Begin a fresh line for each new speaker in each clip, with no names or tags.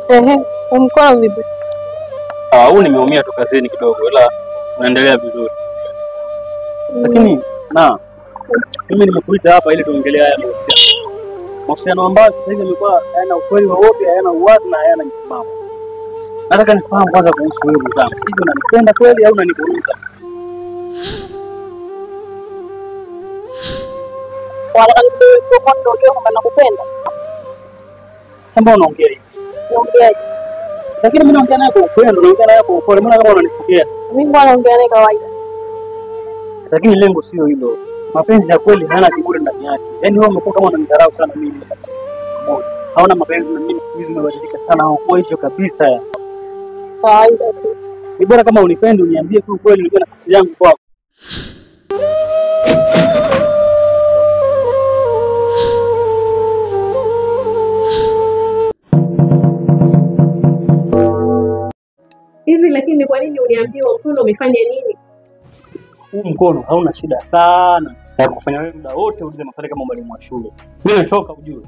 Ehe, mkono vipi?
Huu nimeumia tu kazini kidogo, ila naendelea vizuri. Lakini na mimi nimekuita hapa ili tuongelee haya mahusiano. Mahusiano ambayo sasa hivi yamekuwa hayana ukweli wowote, hayana uwazi na hayana msimamo. Nataka nifahamu kwanza kuhusu wewe mwenzangu. Hivi unanipenda kweli au unaniburuza?
Wala ndio kwamba nakupenda.
Sasa mbona unaongea hivi?
Naongeaje?
Lakini mimi naongea naye kwa upendo, naongea naye kwa upole. Mbona kama unanipokea sasa?
Mimi mbona naongea naye kawaida.
Lakini lengo sio hilo. Mapenzi ya kweli hayana kiburi ndani yake. Yaani wewe umekuwa kama unanidharau sana mimi. Hauna mapenzi na mimi, siku hizi umebadilika sana, haukuwa hivyo kabisa ya.
Kawaida tu.
Ni bora kama unipendi uniambie tu kweli, nijue nafasi yangu kwako.
Hivi lakini kwa nini uniambie mkono umefanya nini?
Huu mkono hauna shida sana. Na kufanya wewe muda wote uulize maswali kama mwalimu wa shule. Mimi nachoka ujue.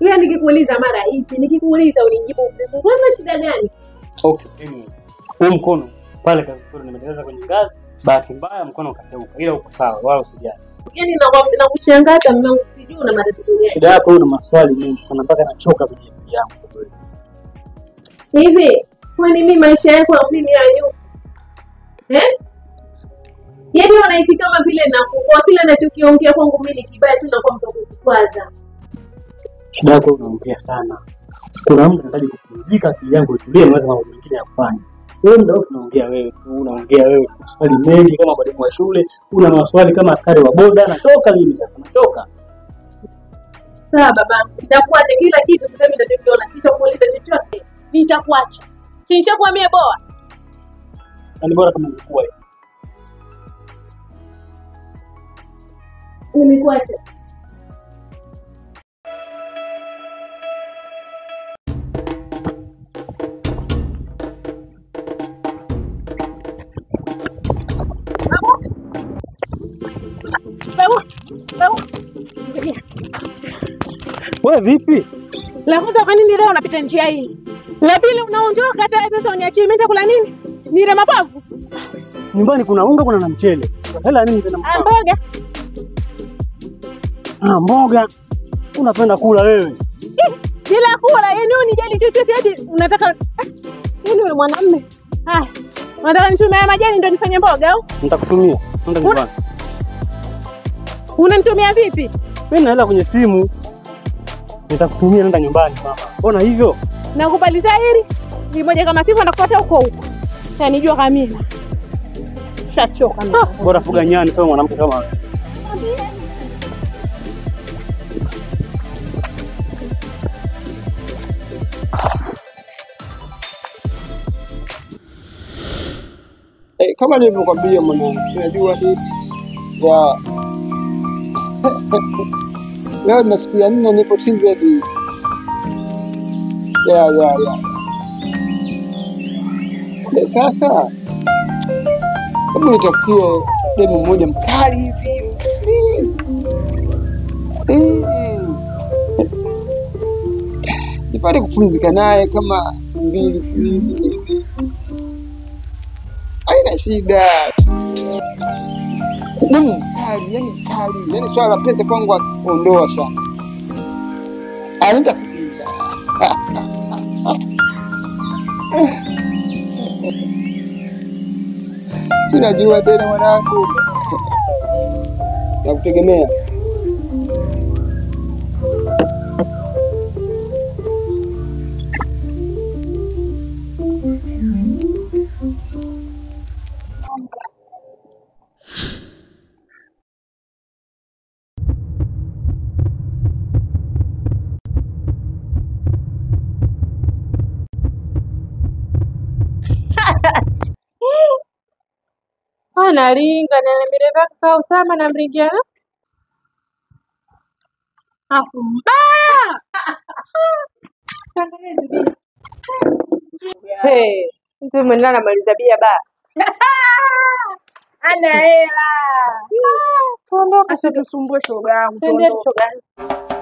Wewe nikikuuliza mara hivi, nikikuuliza unijibu vizuri. Mbona shida gani?
Okay, anyway. Huu mkono pale kazi nimeteleza kwenye ngazi, bahati mbaya mkono ukateuka. Ila uko sawa, wala usijali.
Yaani nakushangaza mwanangu, sijui una matatizo gani.
Shida yako una maswali mengi sana mpaka nachoka kwenye akili yangu kwa kweli.
Hivi, kwani mimi maisha yako ya mimi hayanihusu? Eh? Yaani unahisi kama vile na kwa kila ninachokiongea kwangu mimi ni kibaya tu na kwa mtu kukwaza.
Shida yako unaongea sana. Kuna muda nahitaji kupumzika, akili yangu itulie, niweze mambo mengine ya kufanya. Wewe muda wote unaongea wewe tu, unaongea wewe maswali mengi kama mwalimu wa shule, una maswali kama askari wa boda. Natoka mimi sasa, natoka.
Sawa baba, nitakuacha kila kitu sasa mimi nitachokiona, sitakuuliza chochote. Nitakuacha. Si nishakuambia boa.
Na ni bora kama ningekuwa hivi.
Nimekuacha. Babu, babu.
Wewe vipi?
La kwanza kwa nini leo unapita njia hii? La pili unaondoka hata sasa uniachie mimi nitakula nini? Nile mapavu.
Nyumbani kuna unga, kuna na mchele. Hela nini tena mapavu?
Mboga.
Ah, mboga. Unapenda kula wewe.
Bila kula, yaani unijali chochote hadi unataka nini wewe mwanamume? Haya. Unataka nitumie haya majani ndio nifanye mboga au?
Nitakutumia. Nenda nyumbani.
Unanitumia vipi?
Mimi na hela kwenye simu. Nitakutumia, nenda nyumbani mama. Mbona hivyo?
Nakubali dhahiri. Ni moja kama sivyo nakufuata huko huko. Yanijua kamila. Shachoka mimi.
Bora fuga nyani sio mwanamke kama wewe.
Kama nilivyokuambia mwanangu, unajua hii ya leo na siku ya 4 nipo TZ. Ya. Sasa hebu nitafutie demu mmoja mkali hivi, mkali. Nipate kupumzika naye kama siku mbili hivi. Haina shida. Demu mkali, yani mkali. Yani swala la pesa kwangu ondoa sana. Nitakupiga. Sinajua tena mwanangu. Nakutegemea.
Analinga na mireva kwa Usama na mringiana. Afu mbaya.
Hey, mtu mwenyewe anamaliza bia ba.
Ana hela.
Tuondoke.
Asitusumbue shoga yangu.
Twende
Tuondoke.
shoga.